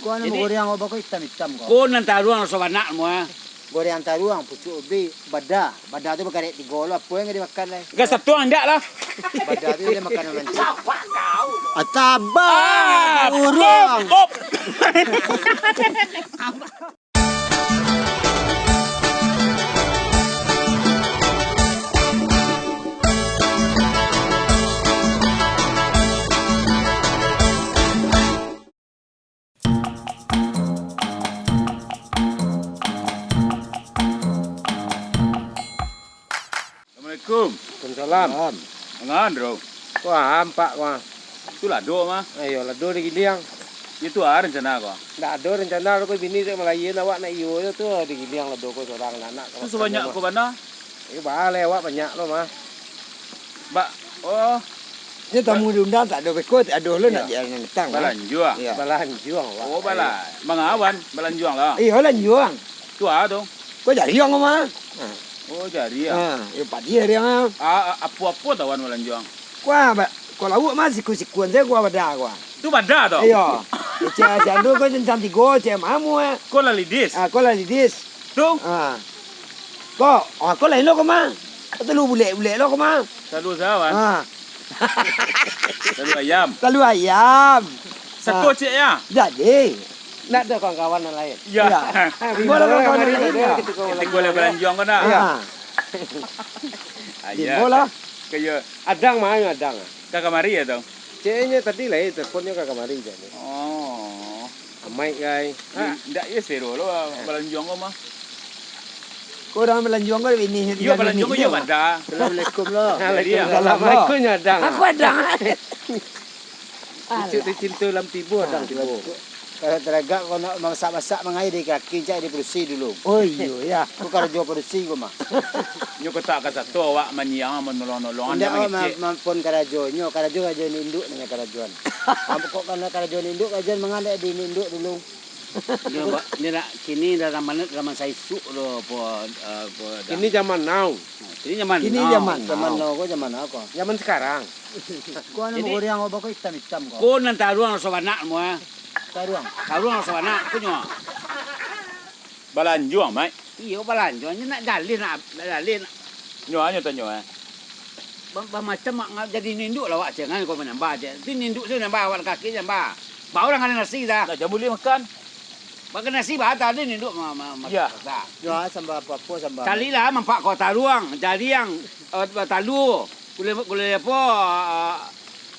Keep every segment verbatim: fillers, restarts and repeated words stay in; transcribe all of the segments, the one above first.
Kau nak Jadi, magoreng apa kau itam-itam kau? Kau nan taruang raso banak semua. Goreng taruang, pucuk ubi, bada. Bada tu bakarek tigo lo, apo yang ka dimakan lai? Ka satuang indak lah. Bada tu dia makan nanti. Ataba, Ah, urang. Op, op. Assalamualaikum. Waalaikumsalam. Mangan, Bro? Wah, ampak, wah. Tu lado mah. Ayo, lado digiliang. Itu ah rencana ko. Ndak ado rencana ko, bini dek malayan awak nak iyo jo tu digiliang lado ko sorang lah nak. Tu sabanyak ko bana? Eh, baleh awak banyak lo mah. Bak, oh. Ni tamu diundang tak ado beko, tak ado lo nak Iya. di datang, ah. Balanjuang. Iya. Balanjuang, Wak. Oh, bala. Mangawan, balanjuang lah. Iyo, lanjuang. Tu ah tu. Ko jariang ko mah. Ha. Oh, jariang. Ha, yo padi jariang ah. Ah, ah, apo-apo tawan balanjuang. Ko ah, ba-, ko lauak mah siku-sikuan sajo ko ah bada ko ah. Tu bada tu? Iyo. Cek si Andul ko centang tigo, cek mamu ah. Ko lah lidis. Ah, ko lah lidis. Tu? Ah. Ko, ah, ko lain lo ko mah. Ko talu bulek-bulek lo ko mah. Talu sawan. Ah. Talu ayam. Talu ayam. Sako Ah. cek ya? Jadi. Ndak ada kawan-kawan yang lain. Ya. Ya. Boleh kawan-kawan yang lain, ya. Kita boleh balanjuang ko nak. Ya. Ah. Ayah. Di bola. Kayo. Adang mah, adang. Ka kamari ya, Tong? Ceknya tadi lah, eh, teleponnya ka kamari je. Oh. Amai, gai. Ha, ndak, iyo, sero lo, ah, balanjuang ko mah. Ko urang balanjuang ko bini. Iyo, balanjuang ko iyo, bada. Assalamualaikum lo. Waalaikumsalam. Jadi, ya. Aku adang. Aku adang. Cucuk tercinta lam tibo, adang tibo. Kalau taragak ko nak masak-masak mangai di kaki, cak di padusi dulu. Oh, iyo, ya. Ko karajo padusi ko mah. Nyo ko tak ka sato awak manyiang, manolong-nolong, Indak, awak ma-, mangecek. ma-, pon karajo nyo, karajo, karajo induk nyo karajoan. Am, kok kana karajo induk, karajoan mangalek di induk dulu. Nyo ba-, nyo nak kini dalam manit, dalam saisuk do, po, eh, po, dah. Kini zaman now. Nah, kini zaman Kini now. zaman Zaman now. now ko zaman apa? Zaman sekarang. Ko anak Jadi, magoreng apa ko itam-itam ko? Ko nan taruang raso banak semua. Taruang. Taruang raso banak, punyo. Balanjuang, Mak. Iyo, balanjuang. Nyo nak jaleh, nak, nak jaleh, nak. Nyo, nyo tanyo, eh. Ba-, bamacam mak nga-, jadi ninduk lah awak, jangan kau manambah je. Ti ninduk tu nambah, awak kaki nambah. Baru urang ada nasi dah. Nak jamu boleh makan. Makan nasi bah, tadi ninduk ma-, ma-, ma-, Ya. masak. Yo, sambal apa-apa, sambal. Calilah mampak kau taruang, jariang, eh, talu, gulai, gulai apa, ah,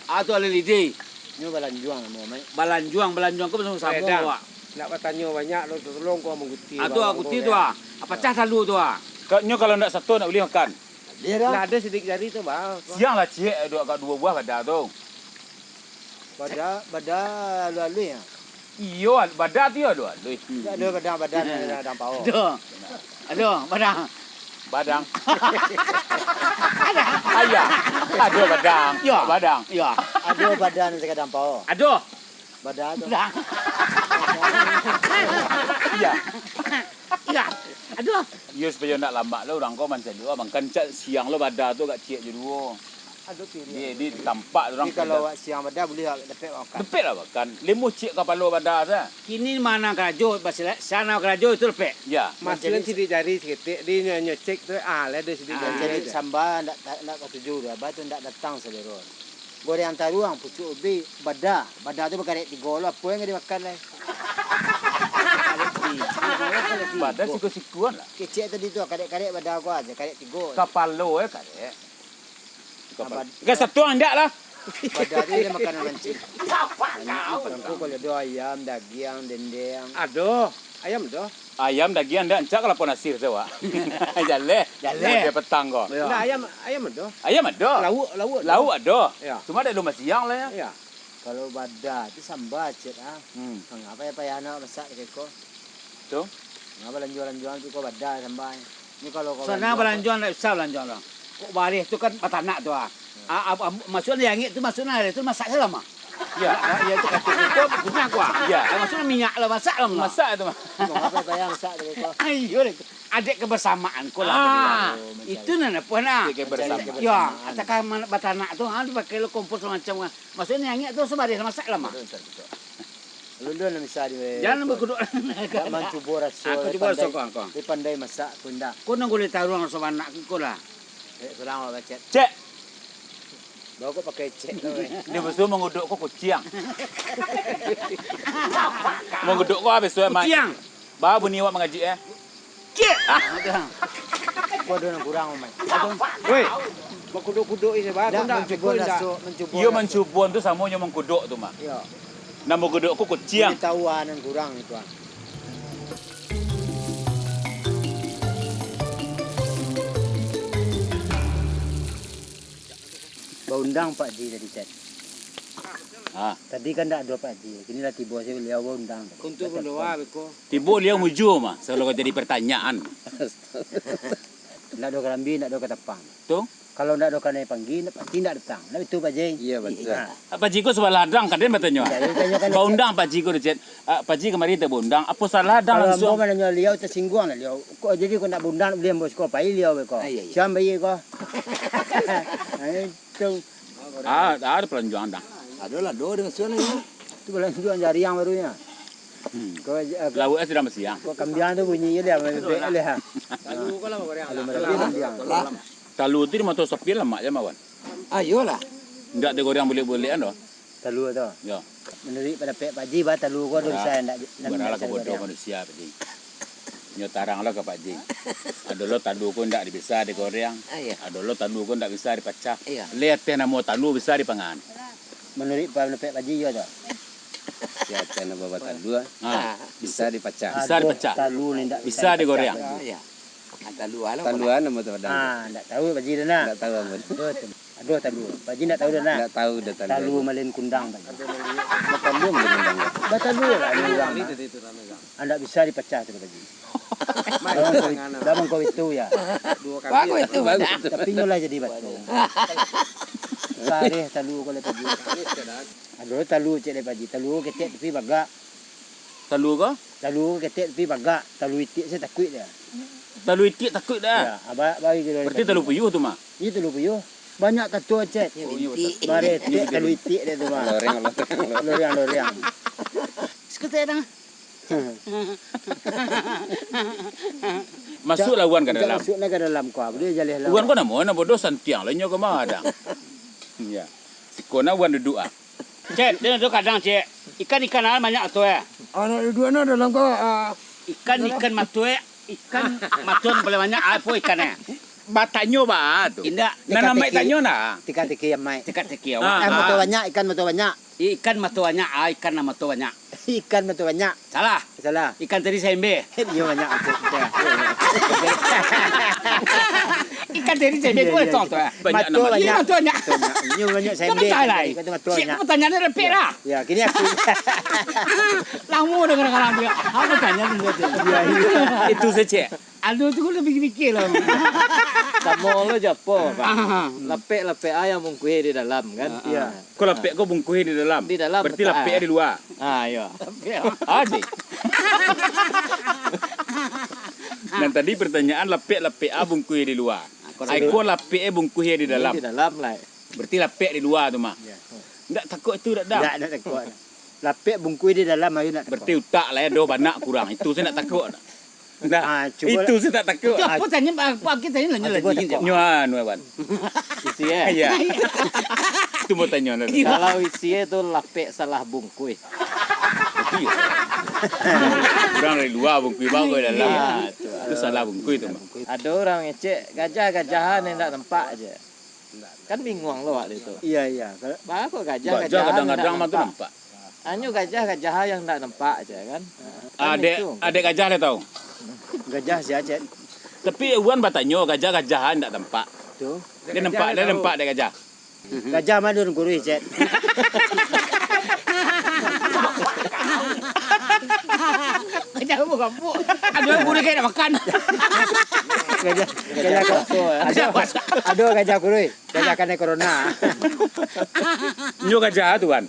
ah, tu ada lidi. Nyo balanjuang namo, Mak. Balanjuang, balanjuang ko basamo-samo Redang. awak. Nak batanyo banyak lo, tolong ko mangguti Ah, tu bawang aguti ko, tu ya. ah. Ah, pacah talu tu ah. Ka-, nyo kalau ndak sato ndak boleh makan. Dia dah. Ndak ada sidik jari tu, bah. Siang lah, ciek, dua, agak dua buah bada tu. Bada, bada alu-alu ya? Iyo, al-, bada tu yo alu-alu. Ndak ada bada, bada, Hmm. bada dampau. Aduh. Aduh, badang. Badang. Ayah. Aduh, badang. Yo. Badang. Yo. Aduh, bada nan sagala dampau. Aduh. Bada tu. Badang. Iya. Iya. Aduh. Iyo, supayo ndak lamak lo urang ko mancaliak, makan cak siang lo bada tu agak ciek jo duo. Aduh, piriang. Di, di tampak urang Jadi, kalau bada. awak siang bada, boleh awak dapek makan. Dapek lah makan. Limo ciek kapalo bada tu. Kini ma nan karajo, basila-, siang nan karajo itu dapek. Ya. Masuakan Jadi, sidik jari saketek, di nyo, nyo cek tu, ah, lah ada sidik Ah. jari Jadi, aja. samba ndak, ndak katuju tu, abah tu ndak datang salero. Goreng taruang, pucuk ubi, bada. Bada tu bakarek tigo lo, apo yang ka dimakan lai? Bada siku-sikuan lah. Kecek tadi tu, karek-karek bada ko aja, karek tigo. Kapalo, eh, karek. Kapalo. Abad- Ka satuang indak lah. Bada tu dia makanan mancing. Banyak makan ko, kalau ada ayam, dagiang, dendeng. Aduh, ayam tu. Ayam, dagiang, ndak, ancak ka lapau nasir tu, Wak. Jaleh. Jaleh. Dia petang ko. Ya. Nah, ayam, ayam ado. Ayam ado. Lauak, lauak ado. Lauak ado. Ya. Cuma dak lumah siang lah ya. Ya. Kalau bada tu samba ciek ah. Hmm. Mangapa ya payah nak masak dek ko? Tu. Mangapa lanjuang-lanjuang tu ko bada samba. Ni kalau ko Sana balanjuang ko. balanjuang ndak usah balanjuang lah. Kok bareh tu kan batanak tu ah. Hmm. Ah, ah, ah, maksudnya angek tu maksudnya bareh tu masak salah mah. Ya. Ah, ya tu kata ko punyo ko ah. Ya. Ah, maksudnya minyak lah masak lah mah. Masak tu mah. Mangapa payah masak dek ko? Ah, iyo deh. Adek kebersamaan ko lah Ah, tadi. Oh, itu mencari. nan apo nah. Adek kebersamaan. Ya, atakan man-, batanak tu ha dipakai lo kompos macam kan. Maksudnya angek tu sabareh masak lah mah. Betul, betul, betul. Lundun lah bisa di. Jan bakuduak. Ndak mancubo raso. Aku cubo raso kau, kau. Dia pandai masak, aku ndak. Kau nan gulai taruang raso banak ko lah. Eh, surang awak bacet. Cek. Bawa kau pakai cek tu, eh. Dia besul manguduk kau kuciang. Manguduk kau habis tu, eh, Mat. Kuciang. Ba bunyi awak mangaji, eh. Cek. Ah, dah. Kau ada yang kurang, Mat. Woi, bakuduk-kuduk isi, Mat. Ndak, ndak, mancubo ndak. Raso, mancubo. Iyo, raso. Mancubo tu samo jo mangkuduk tu, Mat. Iyo. Nan mangkuduk ko kuciang. Boleh tahu, ah, nan kurang itu, ah. Baundang Pak Ji tadi, Cek. Ah. Tadi kan ndak ado Pak Ji, kini lah tibo si baliau baundang. Untuk badoa beko. Tibo baliau mujua mah, selalu jadi pertanyaan. Ndak ado kalambi, ndak ado katapang. Tu? Kalau ndak ado kanai panggi, pasti ndak datang. Ndak itu, Pak Ji? Iya, betul. Ah. Pak Ji ko sabalah adang, kaden batanyo. Iya, iya, tanyo kan. Baundang Pak Ji ko, Cek. Ah, Pak Ji kamari teh baundang, apo salah adang? Kalau langsuang ambo mananyo liau, tasingguang lah liau. Kok jadi kok nak baundang, baliau ambo siko pai liau ko. Ah, iya, iya. Siam bayi ko. Ah, itu. Ah, ado palanjuang adang. Ado lah, do, dengan suan lagi. Tu palanjuang jariang barunya. Hmm. Kok, eh, lauak sudah masiang. Kok kambiang tu bunyi je dia, bebek dia. Lalu ko lah goreng. Lalu merah kambiang. Lah. Talu tu di mato sapi lamak je, Mawan. Ah, iyolah. Ndak digoreng bulik-bulik kan, doh? Talu tu. Yo. Manuruik pandapek Pak Ji, ba talu ko ado bisa ndak, ndak bisa bodoh digoreng. Manusia, Pak Ji. Nyo tarang lo ka Pak Ji. Ado lo talu ko ndak bisa digoreng. Ah, iya. Ado lo talu ko ndak bisa dipacah. Iya. Lai ateh namo talu bisa dipangan. Manuruik pandapek Pak Ji, iyo tu. Di ateh namo batalu, ah, bisa dipacah. Bisa dipacah. Ado talu ni ndak bisa dipacah. Bisa digoreng. Iya. Ah, talu lah. Talu lah namo tu, Padang. Ah, ndak tahu, Pak Ji, dah nak. Ndak tahu, Amun. Ado tu. Ado talu. Pak Ji ndak tahu dah nak. Ndak tahu dah talu. Talu Malin Kundang, Pak Ji. Batalu Malin Kundang, ya? Batalu lah, ni urang, ah. Ah, ndak bisa dipacah tu, Pak Ji. Dah mangko itu, ya. Bagus itu, bagus itu. Tapi nyo lah jadi batu. Sareh talu ko lah, Pak Ji. Ado talu, cek dek Pak Ji. Talu ketek tapi bagak. Talu ko? Talu ketek tapi bagak. Talu itiak se takuik dia. Talu itiak takuik dia? Ya, abah, abah gitu. Berarti talu puyuh tu, Mak? Iyo, talu puyuh. Banyak kato, cek. Iyo, bintik. Baretek talu itiak dia tu, Mak. Loreng, loreng, loreng. Loreng, loreng. Sekutek dah. Masuk lah Wan ka dalam. Masuk lah ka dalam ko. Boleh jaleh lah. Wan ko namo, namo bodoh santiang lah inyo ka ma dah. Ya. Siko nah Wan duduk ah. Cek, dia tu kadang, Cek. Ikan-ikan ah banyak tu, eh. Anak duduak no dalam ko, ah. Ikan, ikan mato, eh. Ikan mato paling banyak, ah, apo ikan, eh? Batanyo ba tu. Indak. Nan amai tanyo nah. Tika-tiki amai. Tika-tiki awak. Ah, eh, mato banyak, ikan mato banyak. Ikan mato banyak, ah, ikan nan mato banyak. Ikan mato banyak. Salah. Salah. Ikan teri saimbe. Iyo banyak. Ikan teri saimbe tu banyak tu, eh. Banyak mato banyak. Mato banyak. Iyo banyak saimbe. Ikan mato banyak. Cik, pertanyaan ni repek lah. Ya, kini aku. Lamo dengar-dengar dia. Apa tanya tu? Ya, ya. Itu saja. Ado tu kan lah pikir-pikir lah. Samo lo japo, Pak. Ah. Lapek-lapek a yang bungkuih di dalam, kan? Iya. Ah. Ko lapek ko bungkuih di dalam. Di dalam, berarti betul. Lapek di lua. Ah, iya. Lapek. Ade. Nan tadi pertanyaan lapek-lapek a bungkuih di lua. Ah, ko lapek e bungkuih di dalam. Di dalam lah. Berarti lapek di lua tu mah. Iya. Ndak takut tu, dak, dah? Ndak, ndak takut. Lapek bungkuih di dalam, ayo ndak takut. Berarti utak lah ya, doh banak kurang. Itu saya ndak takut. Nah, ah, cuba itu lah. Saya tak takut. Itu apa tanya, apa kita ni nanya lagi? Nyo anu, Wan. Isi e? Iya. Itu mau tanya lah. Kalau isi e tu lapek salah bungkuih. Itu ya. Kurang dari lua bungkuih baru ke dalam. Iya. Itu salah bungkuih tu, Mak. Ada orang ngecek gajah-gajahan yang tak nampak je. Kan bingung lo awak tu. Iya, iya. Kalau ba kok gajah, gajah gajahan kadang-kadang mah tu nampak. Nampak. Hanyo gajah-gajah yang ndak nampak aja kan. Kan adek, itu. Adek gajah dia tahu. Gajah sia, Cek. Tapi Wan batanyo, gajah-gajahan ndak nampak. Tu. Dia nampak, dia nampak adek gajah. Gajah mah dun kurus, Cek. Gajah apa kampuk? Ada yang kurus kayak nak makan. Gajah, gajah kampuk. Ada, ada gajah kurus. Gajah kanai corona. Nyo gajah tu, Wan.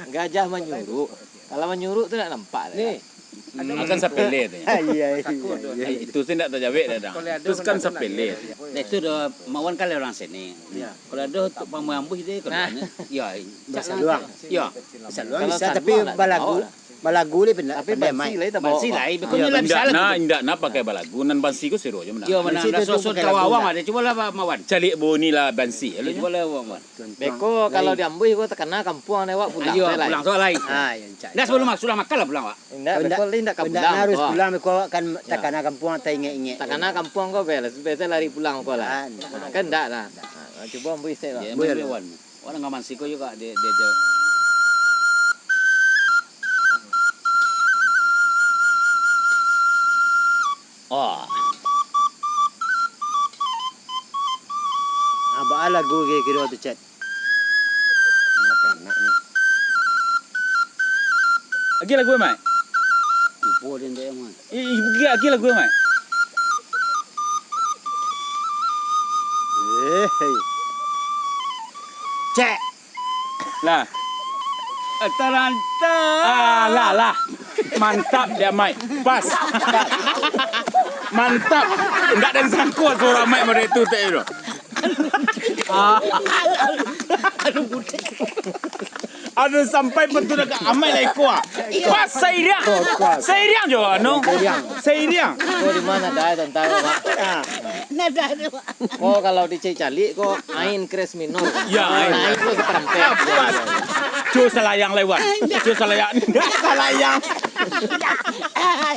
Gajah manyuruk. Kalau manyuruk tu nak nampak dah. Ni. Hmm, akan sapele tu. Iya, iya, iya. Ai, itu tu ndak tajawek dah, dah. Itu kan sapele. Nah, itu dah, Mak Wan kan orang sini. Iya. Kalau ada untuk pamambuih dia, kalau nah. Banyak. Ya, basaluang. Ya. Basaluang bisa, tapi balagu. Bawa lah. Balagu lai penda-, Tapi pandai, bansi Mai. Lai tak bawa, Bansi Pak. Lai, betul Iyo, lah, bisa Indak lah na, tu. Indak na pakai balagu, nan bansi ko siro je menang. Iyo, menang. Bansi tu Dah tu sosok pakai kawan balagu, awak indak. Ada, cubalah, Mak Wan. Caliak bunyi lah bansi. Alah, Cubalah, Mak Wan. Beko, kalau Lain. diambuih ko takana kampuang dek awak pulang Iyo, tu, lai. pulang tu, lai. Ah, iyo, Cak. Dah, sebelum masuk lah, makan lah pulang, Wak. Indak, Indak, beko, indak ka indak pulang, harus ko. pulang, beko kan Ya. takana kampuang, taingek-ingek. Takana kampuang ko, bel, biasa lari pulang ko lah. Ah, indak. Kan indak lah. Ah, cubo ambuih se, Wak. Ya, Ambuih ambuih, lah. Wan. Wak, ngan mansi ko juga, dia, dia, dia. Oh. Ah, baa lagu kiro-kiro tu, Cek? Agiah lagu, Mat. Lupo den, Cek, Mat. I, i, agiah, agiah lagu, Mat. Eh, hei. Cek. Lah. Taranta. Ah, lah, lah. Mantap dia, Mai. Pas. Pas. Mantap. Ndak den sangko suaro Mai model itu, Tek, tu. Ah. Aduh, sampai betul dekat Amai lah iko, ah. Pas sairiang. Pas, pas. Sairiang jo, anu. Sairiang. Sairiang. Ko di mana dah tentang, Pak? Ah. Nada tu. Ko kalau dicaliak-caliak ko, ain kres minor. Ya, ain. Nah, itu seperampet. Pas. Cu salayang lewat. Cu salayang. Salayang.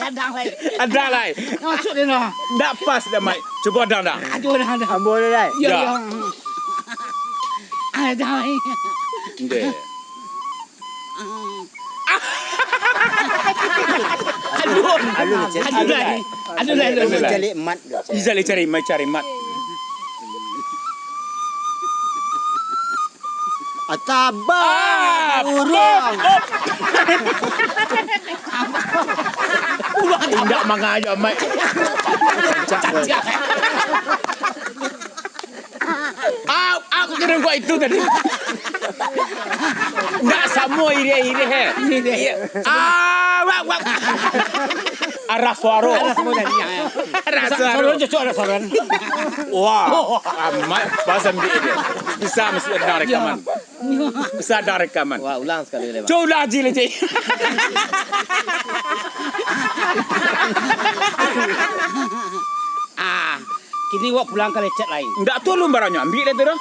Ada lai. Ada lai. Masuk dia lah. Ndak pas dah, Mai. Cubo adang dah. Aduh, dah, dah. Ambo dah, Lai. Ya, Ya. ya. Ada lai. Ndeh. Aduh. Aduh, Cek. Aduh, lai. Aduh, lai, lai, Aduh, lai. Caliak mat, Cek. Ijai lai cari, Mai cari mat. Ataba Ah, urang. Op, op. Indak mangaja, Mai. Au, au, kena buat itu tadi. Ndak samo irih-irih, eh. Iya. Ah, wak, wak. Arah suaro. Arah suaro tadi, ya, ya. Arah suaro. Suaro cocok arah suaro. Wah, amat pas ambil dia. Bisa masuk dalam rekaman. Bisa dalam rekaman. Wah, ulang sekali lagi, Bang. Cuba ulang, Ji, Ji. Ah, kini wak pulang ka lecet lain. Ndak tu alun baranyo ambil dah tu dah.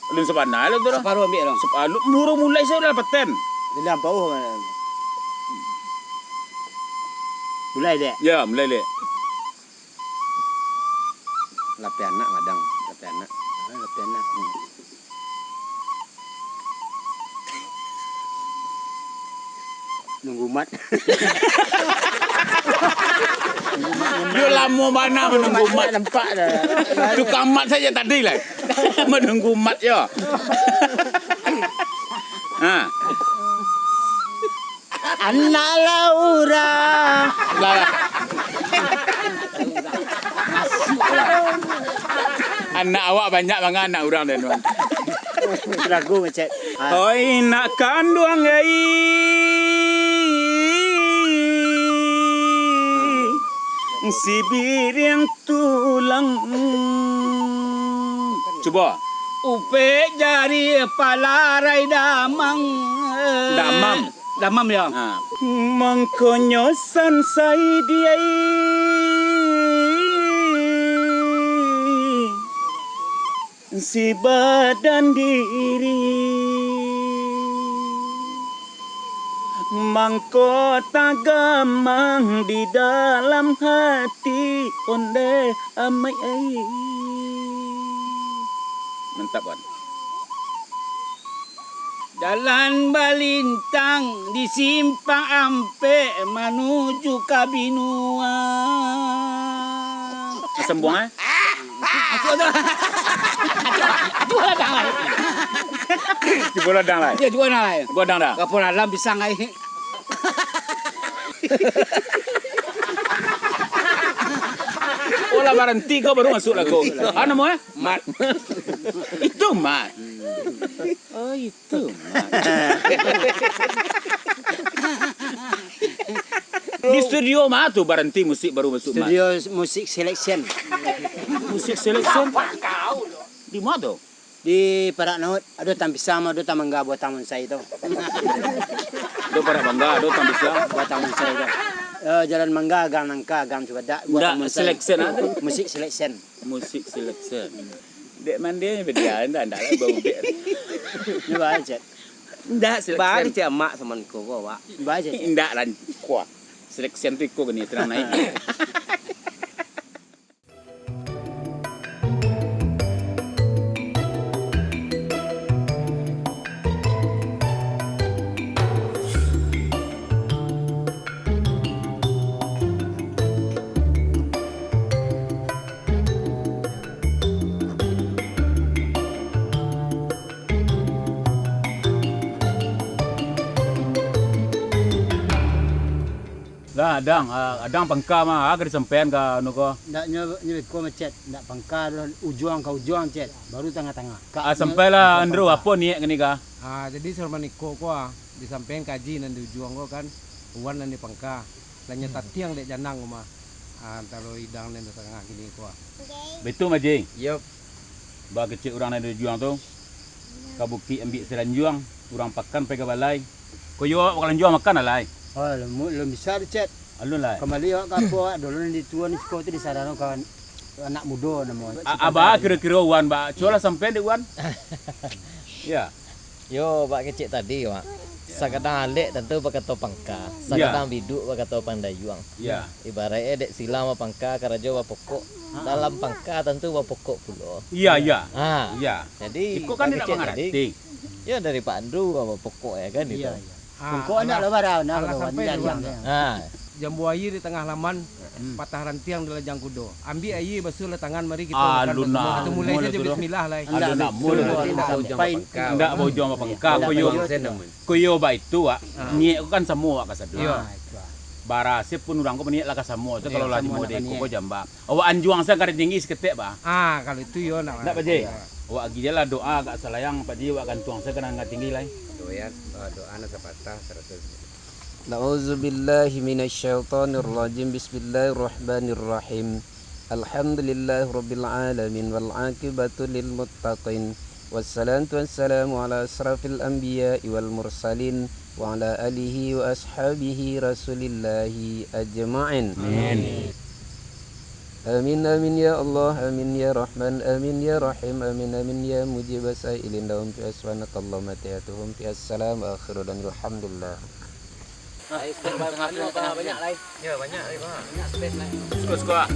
Alun sabana lah tu dah. Saparuh ambil tu. Sep-, alun, baru mulai sajo lah paten. Bilang pauh. Mulai, Dek. Ya, mulai, Dek. Lapeh anak, madang. Lapeh anak. Ah, lapeh anak. Hmm. Nunggu mat. Yo lamo bana manunggu mat. Nampak dah. Tukang mat sajo tadi lah. Manunggu mat yo. Ha. Anak Laura. Lah, lah. Anak awak banyak manga anak urang den, Wan. Lagu ngecek. Ah. Oi, nak kanduang ai. Si biriang tulang. Cubo. Upek jari palarai damang. Damam. Damam, yo. Ha. Mangkonyo sansai diai. Si badan diri. Mangko tagamang di dalam hati, ondeh amai ai. Mantap, Wan. Jalan balintang di simpang ampek manuju ka binua. Sambuang, eh? Cubo ladang lai. Cubo ladang lai. Yo, cubo ladang lai. Cubo ladang dah. Kapur alam pisang ai. Oh, lah baranti ko baru masuk lagu. Ah, namo, eh? Mat. Itu Mat. Oh, itu Mat. Di studio ma tu baranti musik baru masuk, Mat? Studio musik selection. Musik selection? Di ma tu? Di Parak Naut, ado tang pisang, ado tang mangga, buah tang bonsai tu. Parak Bangga, ado Taman Bonsai. Buat Taman Bonsai tu. Eh, Jalan Mangga, Gang Nangka, Gang Cubadak, buat Ndak, Taman Bonsai. Selection apa? Musik selection. Musik selection. Dek mande beda, ndak, ndak lah bau dek. Ni bae, Cek. Ndak, selection. Bae, Cek, Mak sama Niko ko, Wak. Bae, Cek. Ndak lah, kuah. Selection tu iko gini, tenang naik. Lah, Adang, ah, Adang pangka mah, ah, ka disampaian ka anu ko. Ndak nyo, nyo iko mah, Cek. Ndak pangka doh, ujuang ka ujuang, Cek. Baru tangah-tangah. Ah, sampailah, Andrew, apo niaik kini ka? Ah, jadi Sarman iko ko, ah, disampaian ka Aji nan di ujuang ko kan, Wan nan di pangka. Lah nyo tatiang dek Janang ko mah. Ah, antaro idang nan di tangah kini ko, ah. Baitu, Maji? Yup. Ba kecek urang nan di ujuang tu, ka bukik ambiak silanjuang, urang pakan pai ka balai. Ko iyo awak bakalanjuang makan, Alai? Oh, lemu-, lun bisa tu, Cek. Alun, Lai? Kambali awak ka apo awak dulu nan di tuo ni siko tu disarano ka anak mudo namo. A-, aba kiro-kiro Wan, ba, cubolah sampean dek Wan. Ya. Yo, bak kecek tadi, Mak. Sakadang alek tantu bakato pangka, sakadang biduak bakato pandayuang. Ya. Ibaratnyo dek silang bapangka, karajo bapokok. Dalam pangka tantu bapokok pulo. Iya, iya. Ha. Iya. Jadi, iko kan bak kecek tadi, mangarati. Yo dari Pak Andru bapokok ya kan itu. Iya, iya. Ha, pokok anak lah barang, nah, alah kalau sampai ni di Wan. Ha. Jambu aia di tangah laman, patah rantiang di lajang kudo. Ambiak aia, basuahlah tangan, mari kito makan basamo. Kito mulai sajo bismillah lai. Alun namo tu. Ndak baujuang bapangka. Ndak baujuang bapangka. Ko yo, ko yo baitu, Wak. Niaik ko kan samo, Wak, kasado. Iyo. Barasih pun urang ko baniaik lah ka samo tu, kalau lah samo limo dek iko ko jamba. Awak anjuang sajo ka tinggi saketek, bah. Ah, kalau itu yo nak. Ndak, Pak Ji? Awak agi je lah doa agak salayang, Pak Ji, awak gantuang sajo ka nan tinggi lai. Doa, doa nan sapatah saratus. A'udzubillahi minasyaitonirrajim. Bismillahirrahmanirrahim. Alhamdulillahirabbil alamin wal aqibatu lil muttaqin. Wassalatu wassalamu ala asyrafil anbiya'i wal mursalin wa ala alihi wa ashabihi Rasulillahi ajma'in. Amin. Amin, amin, ya Allah, amin, ya Rahman, amin, ya Rahim, amin, amin, ya Mujib as-sa'ilin, lahum fiha subhanakallahumma tahiyatuhum fiha salam, wa akhiru da'wana alhamdulillah. Banyak lai. Ya, banyak lai, Pak. Banyak space lai. Suko-suko, ah.